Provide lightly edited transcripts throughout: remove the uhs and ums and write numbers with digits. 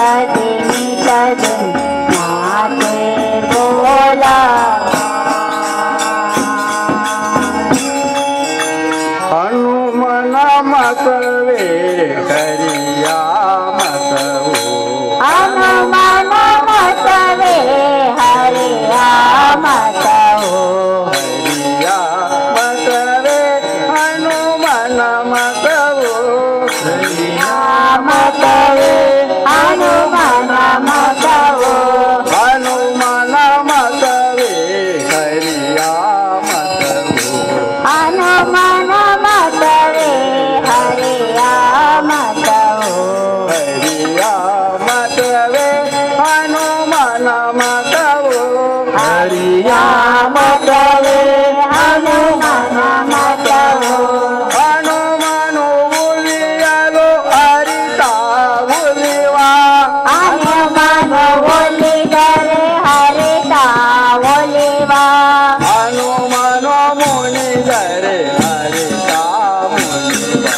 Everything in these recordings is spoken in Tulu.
नित दिन नाचे बोला। हनुमान मतवे हरिया मतवो, हनुमान मतवे हरिया मतवो, हरिया मतवे हनुमान मतवो, हरिया मतवे हनुमान मतवो, हनुमान मतवे हरिया मतवो, हनुमान मतवे हरिया मतवो, हरिया मतवे हनुमान मतवो, हरिया मतवे हनुमान मतवो। हनुमान बोलियालो हरिता बोलिवा, हनुमान बोलिदरे हरिता बोलिवा, हनुमान मुनिदरे हरिता मुनिवा,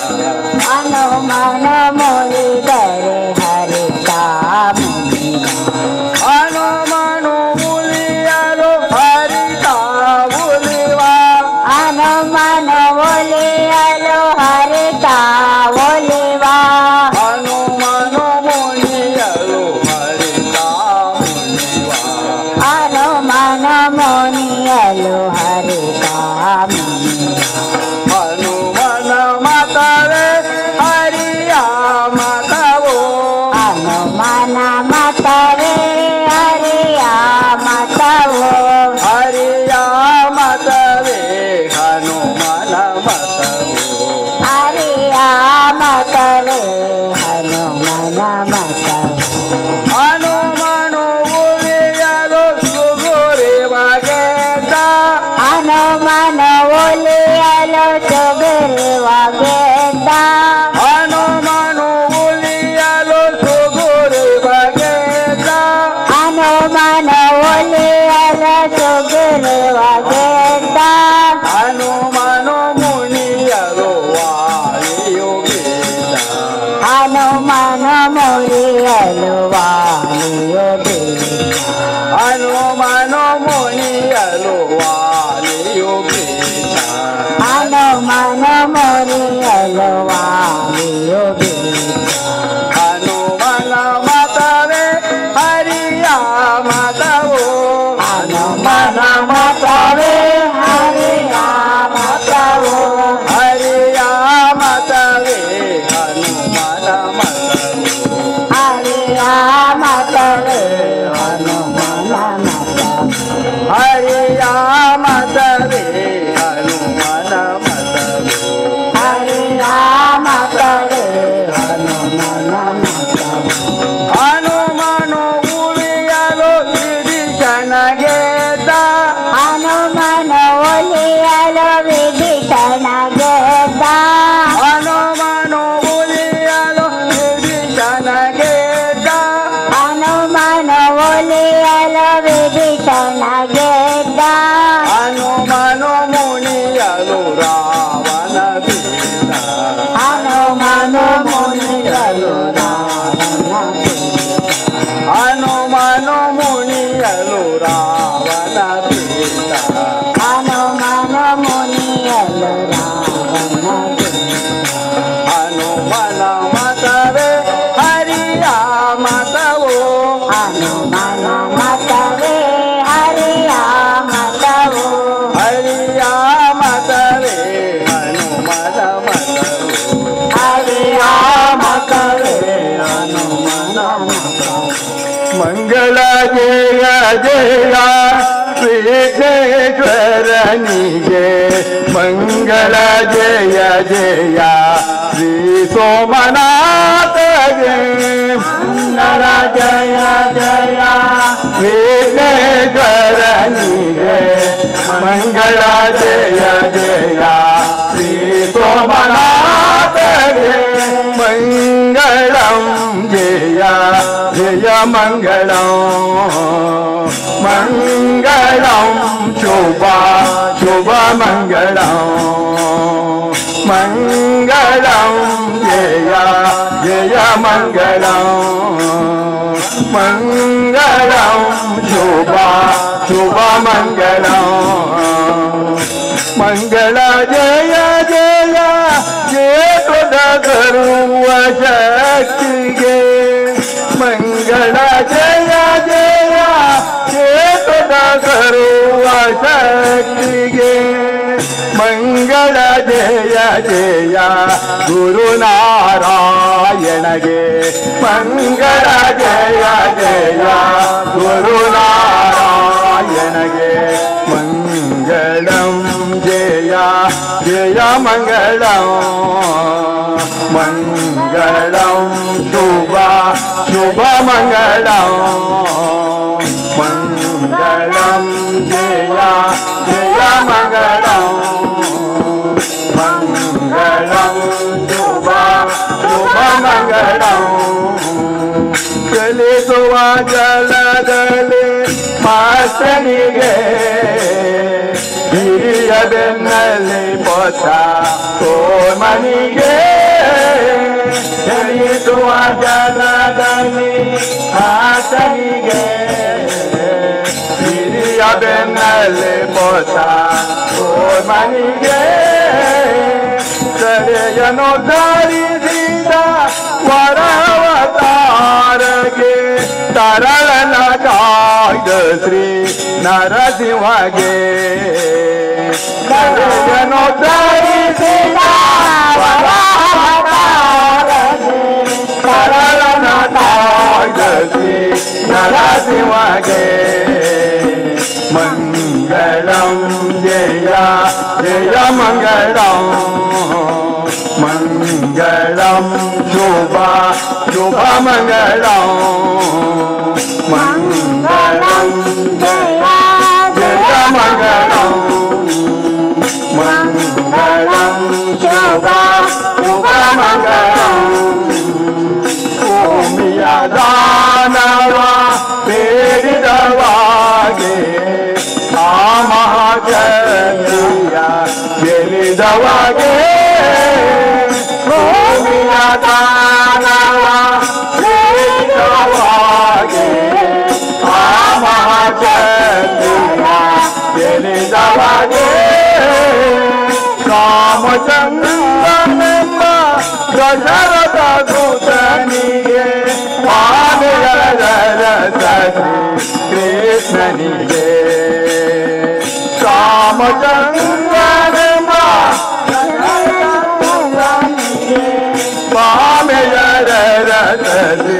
हनुमान मुनिदरे हरिता मुनिवा, हनुमान बोलियालो हरिता बोलिवा, हनुमान बोलियालो हरिता बोलिवा, हनुमान मुनियालो हरिता मुनिवा, हनुमान मुनियालो हरिता मुनिवा, हनुमान मातावे हरिया मातावो, हनुमान मातावे हरिया मातावो, हरिया मातावे हनुमान मातावो, हरिया मातावे हनुमान मातावो। हनुमान बोलियालो सुगोरे वागेता, हनुमान बोलियालो सुगरे वागेता, हनुमान बोलियालो सुगोरे वागेता, हनुमान बोलियालो सुगरे वागेता, हनुमान मुनियालो वालियो बेटा, हनुमान मुनियालो वालियो बेटा, हनुमान मुनियालो वालियो बेटा, हनुमान मुनियालो वालियो बेटा, हनुमान मातावे हरिया मातावो, हनुमान मातावे हरिया मातावो, हरिया मातावे हनुमान मातावो, हरिया मातावे हनुमान मातावो, हरिया मातावे हनुमान मातावो, हरिया मातावे हनुमान मातावो। हनुमान उलियालो विभीषण गेता, हनुमान ओलियालो विभीषण गेता, हनुमान उलियालो विभीषण गेता, हनुमान ओलियालो विभीषण गेता, हनुमान मुनियालो रावण पीता, हनुमान मुनियालो रावण पीता, हनुमान मुनियालो रावण पीता, हनुमान मुनियालो रावण पीता, हनुमान मातावे हरिया मातावो, हनुमान मातावे हरिया मातावो, हरिया मातावे हनुमान मातावो, हरिया मातावे हनुमान मातावो। मंगल जय जय श्रीकेश्वरनिगे, मंगल जय जय श्री सोमनाथगे, मंगल जय जय श्रीकेश्वरनिगे, मंगल जय जय श्री सोमनाथगे, मंगलम जय जय मंगलम, मंगलम शुभ शुभ मंगलम, मंगलम जय जय मंगलम। ಮಂಗಳಂ ಶುಭ ಶುಭ ಮಂಗಳಂ ಮಂಗಳ ಜಯ ಜಯ ಜೇತುದ ತರುವ ಶಕ್ತಿಗೆ ಮಂಗಳ ಜಯ ಜಯ ಜೇತುದ ತರುವ ಶಕ್ತಿಗೆ ಮಂಗಳ ಜಯ ಜಯ ಗುರುನಾರಾಯಣಗೆ ಮಂಗಳ ಜಯ ಜಯ ಗುರುನಾರಾಯಣಗೆ ಮಂಗಳಂ ಜಯ ಜಯ ಮಂಗಳಂ ಮಂಗಳಂ ಶುಭ ಶುಭ ಮಂಗಳಂ ಮಂಗಳಂ ಜಯ ಜಯ ಮಂಗಳಂ ಮಂಗಳಂ ಶುಭ ಶುಭ ಮಂಗಳಂ ಚಲಿಸುವ ಜಲದಲ್ಲಿ ಮಾಸನಿಗೆ ಹಿರಿಯ ಬೆನ್ನಲ್ಲಿ ಪೊತ್ತ ಕೋಮನಿಗೆ ಚಲಿಸುವ ಜಲದಲ್ಲಿ ಮಾಸನಿಗೆ ಹಿರಿಯ ಬೆನ್ನಲ್ಲಿ ಪೊತ್ತ ಕೋಮನಿಗೆ ಸರೆಯನು ಧರಿಸಿದ ವರವತಾರಗೆ ತರಳನ ಕಾಯ್ದ ಶ್ರೀ ನರಸಿಂಹಗೆ ಸರೆಯನು ಧರಿಸಿದ ವರವತಾರಗೆ ತರಳನ ಕಾಯ್ದ ಶ್ರೀ ನರಸಿಂಹಗೆ ಮಂಗಳಂ ಜಯ ಜಯ ಮಂಗಳಂ ಮಂಗಳಂ ಶುಭ ಶುಭ ಮಂಗಳಂ ಮಂಗಳಂ ಜಯ ಜಯ ಮಂಗಳಂ ಮಂಗಳಂ ಶುಭ ಶುಭ ಮಂಗಳಂ ಭೂಮಿಯ ದಾನವ ಬೇಡಿದವಾಗೆ ಆ ಮಹಾಜನಿಯ ಗೆಲಿದವಾಗೆ ಭೂಮಿಯ ದಾನವ ಬೇಡಿದವಾಗೆ ಆ ಮಹಾಜನಿಯ ಗೆಲಿದವಾಗೆ ರಾಮಚಂದ್ರನೆಂಬ ದಶರಥ ದೂತನಿಗೆ ಕೃಷ್ಣನಿಗೆ ರಾಮಚಂದ್ರನೆಂಬ ಪಾಮೆಯರರಸಿ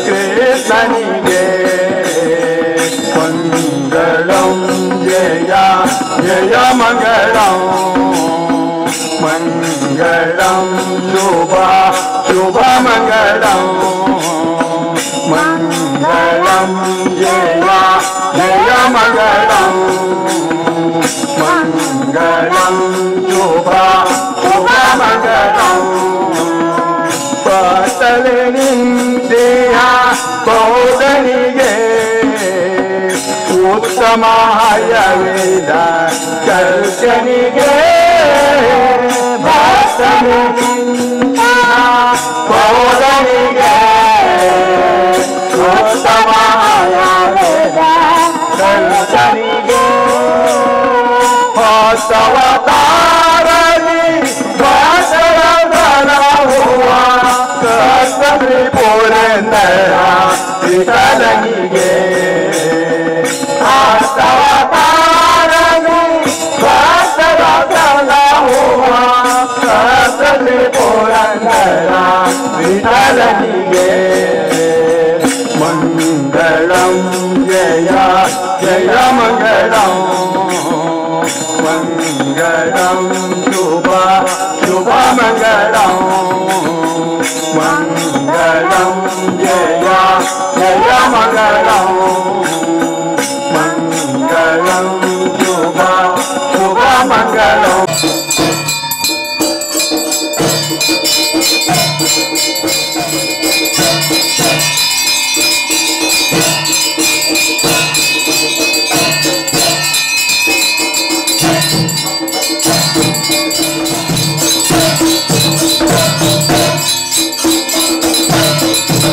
ಕೃಷ್ಣನಿಗೆ ಮಂಗಳಂ ಜಯ ಜಯ ಮಂಗಳಂ ಮಂಗಳಂ ಶುಭ ಶುಭ ಮಂಗಳಂ ಮಂಗಳಂ ಜಯ ಜಯ ಮಂಗಳಂ ಮಂಗಳಂ ಶುಭ ಶುಭ ಮಂಗಳಂ ಪಾತಲೆ ನಿಂತಿಯ ಬೌದ್ಧನಿಗೆ ಉತ್ತಮ ಹಯವೇದ ಕರ್ಷನಿಗೆ ಭಕ್ತನು ಬೌದ್ಧನಿಗೆ ಉತ್ತಮ ಹಯವೇದ ಕರ್ಷನಿಗೆ ಹಸ್ತವತಾರನಿ ದ್ವಾಸರಧನಹುವ ಕಸ್ತತ್ರಿಪುರೇಂದ್ರ ವಿಠಲನಿಗೆ ಹಸ್ತವತಾರನಿ ದ್ವಾಸರಧನಹುವ ಕಸ್ತತ್ರಿಪುರೇಂದ್ರ ವಿಠಲನಿಗೆ ಮಂಗಳಂ ಜಯ ಜಯ ಮಂಗಳಂ ಮಂಗಳಂ ಶುಭ ಶುಭ ಮಂಗಳಂ ಮಂಗಳಂ ಜಯ ಜಯ ಮಂಗಳಂ ಮಂಗಳಂ ಶುಭ ಶುಭ ಮಂಗಳಂ. Thank you.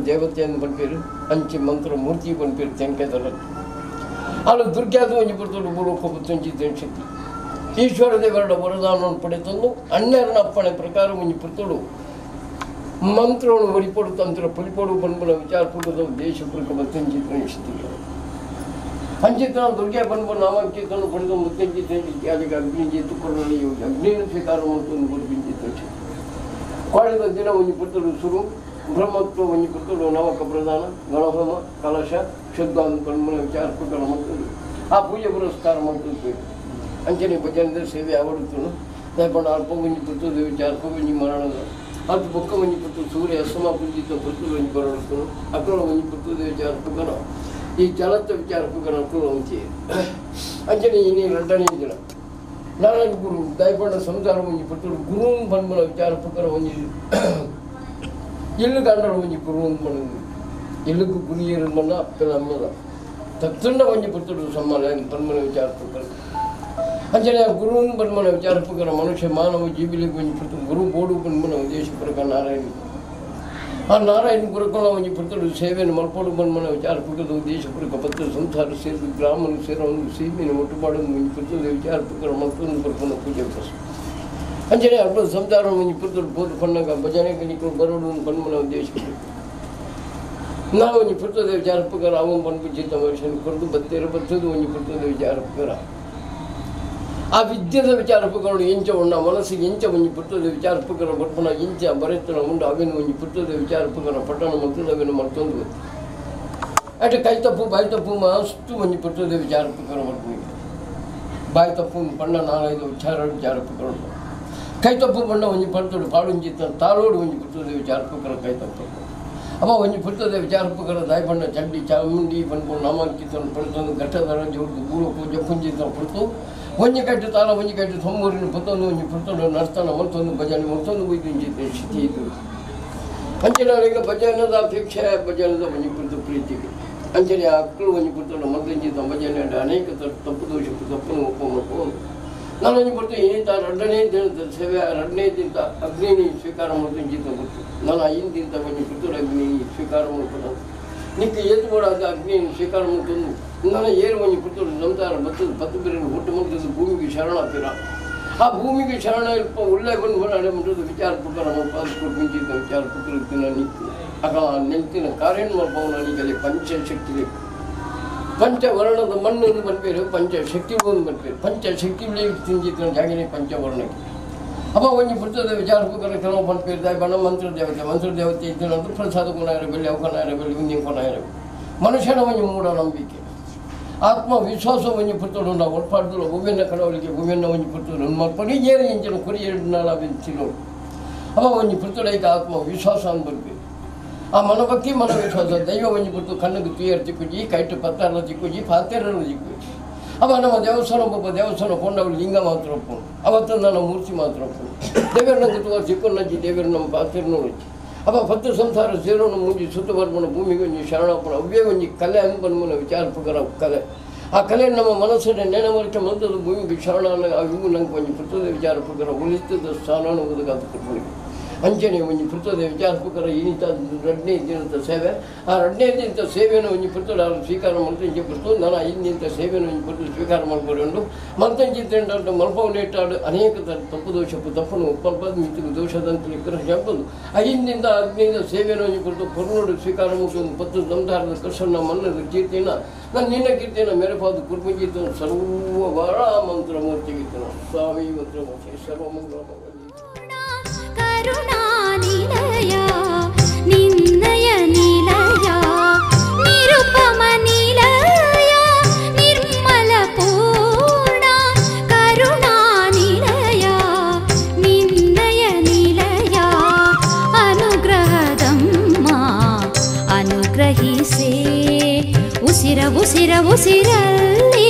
ದೇವತೆಯನ್ನು ಪನ್ಪೇರು ಅಂಚೆ ಮಂತ್ರ ಮೂರ್ತಿ ಪನ್ಪೇರು ತೆಂಕದಲ್ಲ ಅಲ್ಲ ದುರ್ಗ್ಯಾದ ಒಂಜಿ ಪುರ್ತುಡು ಬುರುಕು ಪುತ್ತಂಚಿ ಶಕ್ತಿ ಈಶ್ವರ ದೇವರ ವರದಾನವನ್ನು ಪಡೆತಂದು ಅಣ್ಣರನ ಅಪ್ಪಣೆ ಪ್ರಕಾರ ಒಂಜಿ ಪುರ್ತುಡು ಮಂತ್ರವನ್ನು ಒರಿಪೊಡು ತಂತ್ರ ಪುಲಿಪೊಡು ಪನ್ಪುನ ವಿಚಾರ ಪುರ್ತದ ದೇಶ ಪುರುಕ ಬತ್ತಂಚಿ ಶಕ್ತಿ ಅಂಚಿತ ದುರ್ಗೆ ಪನ್ಪು ನಾಮಾಂಕಿತನು ಪಡೆದು ಮುತ್ತಂಚಿ ಶಕ್ತಿ ಅದಕ್ಕೆ ಅಗ್ನಿ ತುಪ್ಪರಲ್ಲಿ ಅಗ್ನಿಯನ್ನು ಸ್ವೀಕಾರ ಮಾಡ್ಕೊಂಡು ಗುರುಪಿಂಚಿ ಶಕ್ತಿ ಕೋಳಿದ ದಿನ ಒಂಜಿ ಪುರ್ತುಡು ಸುರು ಬ್ರಹ್ಮತ್ವ ಒಂಜಿ ಪುರ್ತುಡು ನವಕ ಪ್ರಧಾನ ಗಣಹೋಮ ಕಲಶ ಶುದ್ಧ ಪನ್ಪುನ ವಿಚಾರ ಪುಟ್ಟಣ ಮಾಡ್ತದೆ ಆ ಪೂಜೆ ಪುರಸ್ಕಾರ ಮಾಡ್ತದೆ ಅಂಚನೆ ಭಜನದ ಸೇವೆ ಆವಡುತ್ತನು ದಯಪಂಡ ಅಲ್ಪ ಒಂಜಿ ಪುರ್ತುಡು ವಿಚಾರ ಒಂಜಿ ಮರಣದ ಅದು ಬೊಕ್ಕ ಒಂಜಿ ಪುರ್ತು ಸೂರ್ಯ ಅಸ್ತಮ ಪೂಜಿತ ಪುರ್ತುಡು ಒಂಜಿ ಬರಡುತ್ತನು ಅಕ್ರೋಳ ಒಂಜಿ ಪುರ್ತುಡು ವಿಚಾರ ಪುಕ್ಕನ ಈ ಜಲತ್ತ ವಿಚಾರ ಪುಕ್ಕನ ಅಕ್ರೋಳ ಒಂಚಿ ಅಂಚನೆ ಇನ್ನಿ ರಡ್ಡನೇ ದಿನ ನಾರಾಯಣ ಗುರು ದಯಪಂಡ ಸಂಸಾರ ಒಂಜಿ ಪುರ್ತುಡು ಗುರು ಪನ್ಪುನ ವಿಚಾರ ಪುಕ್ಕನ ಒಂಜಿ ಇಲ್ಲು ಗಂಡರು ಒಂಜಿ ಗುರು ಪಣ್ಣು ಇಲ್ಲುಗು ಗುರಿಯರು ಮಣ್ಣ ಅಪ್ಪನ ಅಮ್ಮದ ತತ್ತಂಡ ಒಂಜಿ ಪುರ್ತುಡು ಸಮ್ಮಾನ ಪನ್ಮನ ವಿಚಾರ ಪುಕ್ಕನ ಅಂಚನೆ ಗುರು ಪನ್ಮನ ವಿಚಾರ ಪುಕ್ಕನ ಮನುಷ್ಯ ಮಾನವ ಜೀವಿಲಿಗೆ ಒಂಜಿ ಪುರ್ತು ಗುರು ಬೋಡು ಪನ್ಮನ ಉದ್ದೇಶ ಪ್ರಕಾರ ನಾರಾಯಣ ಆ ನಾರಾಯಣ ಗುರುಕುಲ ಒಂಜಿ ಪುರ್ತುಡು ಸೇವೆಯನ್ನು ಮಲ್ಪೋಡು ಪನ್ಮನ ವಿಚಾರ ಪುಕ್ಕದ ಉದ್ದೇಶ ಪುರಕ ಪತ್ತು ಸಂಸಾರ ಸೇರಿದು ಗ್ರಾಮನು ಸೇರೋ ಒಂದು ಸೀಮೆಯನ್ನು ಒಟ್ಟುಪಾಡು ಒಂಜಿ ಪುರ್ತುಡು ವಿಚಾರ ಪುಕ್ಕನ ಮತ್ತೊಂದು ಪರ್ಪನ ಪೂಜೆ ಅಂಚನೆ ಅಲ್ಪ ಸಂಸಾರ ಒಂಜಿ ಪುರ್ತುಡು ಪೋದು ಪಣ್ಣಗ ಭಜನೆ ಕಲಿಕೊಂಡು ಬರೋಡು ಪನ್ಮನ ಉದ್ದೇಶ ನಾವು ಒಂಜಿ ಪುರ್ತದ ವಿಚಾರ ಪುಕ್ಕರ ಅವನು ಪನ್ಪು ಜೀತ ಮನುಷ್ಯನ ಕೊರದು ಬತ್ತೇರು ಬತ್ತದು ಒಂಜಿ ಪುರ್ತದ ವಿಚಾರ ಪುಕ್ಕರ ಆ ವಿದ್ಯೆದ ವಿಚಾರ ಪುಕ್ಕರು ಎಂಚ ಉಂಡ ಮನಸ್ಸಿಗೆ ಎಂಚ ಒಂಜಿ ಪುರ್ತದ ವಿಚಾರ ಪುಕ್ಕರ ಬರ್ಪುನ ಎಂಚ ಬರೆತನ ಉಂಡು ಅವೇನು ಒಂಜಿ ಪುರ್ತದ ವಿಚಾರ ಪುಕ್ಕರ ಪಟ್ಟಣ ಮರ್ತದ ಅವೇನು ಮರ್ತೊಂದು ಅಟ್ ಕೈ ತಪ್ಪು ಬಾಯಿ ತಪ್ಪು ಮಸ್ತು ಒಂಜಿ ಪುರ್ತದ ವಿಚಾರ ಪುಕ್ಕರ ಬರ್ಪುನಿ ಬಾಯಿ ತಪ್ಪು ಪಣ್ಣ ನಾಲ್ಕೈದು ವಿಚಾರ ವಿಚಾರ ಪುಕ್ಕರು ಕೈ ತಪ್ಪು ಬಣ್ಣ ಒಂಜಿ ಪರ್ತುಡು ಪಾಡುಂಜಿ ತಾಳೋಡು ಒಂಜಿ ಪುರ್ತದ ವಿಚಾರ ಪುಕ್ಕರ ಕೈ ತಪ್ಪು ಅಮ್ಮ ಒಂಜಿ ಪುರ್ತದ ವಿಚಾರ ಪುಕ್ಕರ ದಾಯಿ ಬಣ್ಣ ಚಂಡಿ ಚಾಮುಂಡಿ ಪನ್ಪು ನಾಮಾಂಕಿತನ ಪಡ್ತೊಂದು ಘಟ್ಟದರ ಜೋಡ್ದು ಬೂರಕು ಜಪ್ಪುಂಜಿತನ ಪಡ್ತು ಒಂಜಿ ಕಟ್ಟು ತಾಳ ಒಂಜಿ ಕಟ್ಟು ತೊಂಬೂರಿನ ಪುತ್ತೊಂದು ಒಂಜಿ ಪುರ್ತೊಂದು ನರ್ತನ ಮತ್ತೊಂದು ಭಜನೆ ಮತ್ತೊಂದು ಒಯ್ದು ಸ್ಥಿತಿ ಇದು ಅಂಚನೆ ಭಜನದ ಅಪೇಕ್ಷೆ ಭಜನದ ಒಂಜಿ ಪುರ್ತು ಪ್ರೀತಿಗೆ ಅಂಚನೆ ಅಕ್ಕಳು ಒಂಜಿ ಪುರ್ತೊಂಡು ಮರ್ತಂಜಿತ ಭಜನೆ ಅನೇಕ ತಪ್ಪು ದೋಷ ತಪ್ಪನ್ನು ಒಪ್ಪ ನಾನು ಬರ್ತು ಏನಿಂತ ಎರಡನೇ ದಿನದ ಸೇವೆ ಎರಡನೇ ದಿನದ ಅಗ್ನಿ ಸ್ವೀಕಾರ ಮಾಡ್ತೀನಿ ಜೀತ ಗೊತ್ತು ನಾನು ಐದು ದಿನದ ಬನ್ನಿ ಪುತ್ತೂರು ಅಗ್ನಿ ಸ್ವೀಕಾರ ಮಾಡ್ಕೊಂಡು ನಿಕ್ಕ ಏತು ಕೂಡ ಅದು ಅಗ್ನಿ ಸ್ವೀಕಾರ ಮಾಡ್ಕೊಂಡು ನಾನು ಏರು ಬನ್ನಿ ಪುತ್ತೂರು ಸಂಸಾರ ಬತ್ತದ ಪತ್ತು ಬೇರೆ ಹುಟ್ಟು ಮುಗ್ದದ್ದು ಭೂಮಿಗೆ ಶರಣ ಆಗ್ತೀರ ಆ ಭೂಮಿಗೆ ಶರಣ ಇಲ್ಪ ಒಳ್ಳೆ ಬಂದು ಬರೋಣ ಮುಂಟದ ವಿಚಾರ ಪ್ರಕಾರ ಕೊಟ್ಟು ವಿಚಾರ ಪುತ್ರ ನಿಕ್ಕು ಆಗ ನೆಂತಿನ ಕಾರ್ಯನ್ ಮಾಡ್ಬೋದು ನನಗೆ ಪಂಚಶಕ್ತಿ ಪಂಚವರ್ಣದ ಮಣ್ಣನ್ನು ಬಂದ್ಬೇರು ಪಂಚಶಕ್ತಿ ಒಂದು ಬಂದ್ಬೇರು ಪಂಚಶಕ್ತಿ ತಿಂದಿದ್ದ ಜಾಗನೇ ಪಂಚವರ್ಣಕ್ಕೆ ಅಪ್ಪ ಒಂದು ಪುಸ್ತಕದ ವಿಚಾರ ಪ್ರಕಾರ ಕೆಲವು ಬಂದ್ಬೇರು ಬಣ್ಣ ಮಂತ್ರ ದೇವತೆ ಮಂತ್ರ ದೇವತೆ ಇದ್ದ ಪ್ರಸಾದ ಕೊನಾಯಿರಬೇಕು ಯಾವ ಕೊನಾಯಿರಬೇಕು ಹಿಂದಿನ ಕೊನಾಯಿರಬೇಕು ಮನುಷ್ಯನ ಒಂದು ಮೂಢನಂಬಿಕೆ ಆತ್ಮವಿಶ್ವಾಸ ಒಂಜಿ ಪುರ್ತುಡು ನಾವು ಒಡ್ಪಾಡ್ದು ಭೂಮಿಯನ್ನ ಕಡವಳಿಗೆ ಭೂಮಿಯನ್ನ ಒಂಜಿ ಪುರ್ತುಡು ಮಲ್ಪಡಿ ಏರು ಇಂಚಿನ ಕುರಿ ಎರಡು ನಾಳ ತಿನ್ನೋಡು ಅವ ಒಂಜಿ ಪುರ್ತುಡೈಕ ಆತ್ಮವಿಶ್ವಾಸ ಅಂದ್ ಬರ್ಬೇಕು ಆ ಮನಭಕ್ತಿ ಮನವಿಶ್ವಾಸ ದೈವ ಒಂಜಿ ಪುರ್ತು ಕಣ್ಣಿಗೆ ತುಯರ್ ತಿಕ್ಕುಜಿ ಕೈಟು ಪತ್ತಾರ ತಿಕ್ಕುಜಿ ಪಾತೆರಲು ತಿಕ್ಕುಜಿ ಅವ ನಮ್ಮ ದೇವಸ್ಥಾನ ಒಬ್ಬ ದೇವಸ್ಥಾನ ಕೊಂಡವರು ಲಿಂಗ ಮಾತ್ರ ಒಪ್ಪು ಅವತ್ತು ನನ್ನ ಮೂರ್ತಿ ಮಾತ್ರ ಒಪ್ಪು ದೇವರು ನಂಗೆ ತುವ ತಿಕ್ಕೊನ್ನಜ್ಜಿ ದೇವರು ನಮ್ಮ ಪಾತೆರ್ನೋಡಜ್ಜಿ ಅವ ಪತ್ತು ಸಂಸಾರ ಸೇರೋಣ ಮುಂಜಿ ಸುತ್ತ ಬರ್ಮಣ ಭೂಮಿಗೆ ಒಂಜಿ ಶರಣಪ್ಪನ ಅವ್ವೇ ಒಂಜಿ ಕಲೆ ಅಂಬನ್ಮನ ವಿಚಾರ ಪ್ರಕಾರ ಕಲೆ ಆ ಕಲೆ ನಮ್ಮ ಮನಸ್ಸಿನ ನೆನವರಿಕೆ ಮಂದದ ಭೂಮಿಗೆ ಶರಣ ಇವು ನಂಗೆ ಒಂಜಿ ಪುತ್ತದ ವಿಚಾರ ಪ್ರಕಾರ ಉಳಿತದ ಸ್ಥಾನ ಒದಗಾದ ಕೊಟ್ಬಿಡಿ ಅಂಚನೆ ಒಂಜಿ ಪುತ್ತದ ವಿಚಾರ ಪ್ರಕಾರ ಇಂಥ ಎರಡನೇ ದಿನದ ಸೇವೆ ಆ ಎರಡನೇ ದಿನದ ಸೇವೆಯನ್ನು ಒಂಜಿ ಪುತ್ತಡ ಸ್ವೀಕಾರ ಮಾಡ್ತು ಪುರ್ತು ನಾನು ಐದು ಸೇವೆಯನ್ನು ಒಂಜಿ ಪುರ್ತು ಸ್ವೀಕಾರ ಮಾಡ್ಕೊಂಡು ಮಂತಂಚಿದ್ದಂಡ ಮಲ್ಪವನೇಟಾಡು ಅನೇಕ ತಪ್ಪು ದೋಷ ತಪ್ಪನು ಒಪ್ಪಲ್ಪದ ಮಿತ್ತಿಗೆ ದೋಷದಂತ ಹೇಳ್ಬೋದು ಐದರಿಂದ ಹದಿನೈದು ಸೇವೆಯನ್ನು ಒಂಜಿ ಪುರ್ತು ಕೊರ್ನೋಡು ಸ್ವೀಕಾರ ಮುಗಿದು ಪತ್ತು ಸಂಸಾರದ ಕೃಷ್ಣನ ಮನ್ನದ ಕೀರ್ತಿನ ನಾನು ನಿನ್ನ ಕೀರ್ತಿನ ಮೆರಪಾದ ಕುರ್ಮುಂಜಿತ ಸರ್ವ ವರ ಮಂತ್ರ ಮೂರ್ತಿಗಿತ್ತನ ಸ್ವಾಮಿ ಮಂತ್ರಮೂರ್ತಿ ಸರ್ವಮಂಗಳ ಕರುಣಾನಿಲಯ ನಿನ್ನಯ ನಿಲಯ ನಿರುಪಮ ನಿಲಯ ನಿರ್ಮಲ ಪೂರ್ಣ ಕರುಣಾನಿಲಯ ನಿನ್ನಯ ನಿಲಯ ಅನುಗ್ರಹದಮ್ಮ ಅನುಗ್ರಹಿಸೆ ಉಸಿರ ಉಸಿರ ಉಸಿರಲ್ಲಿ.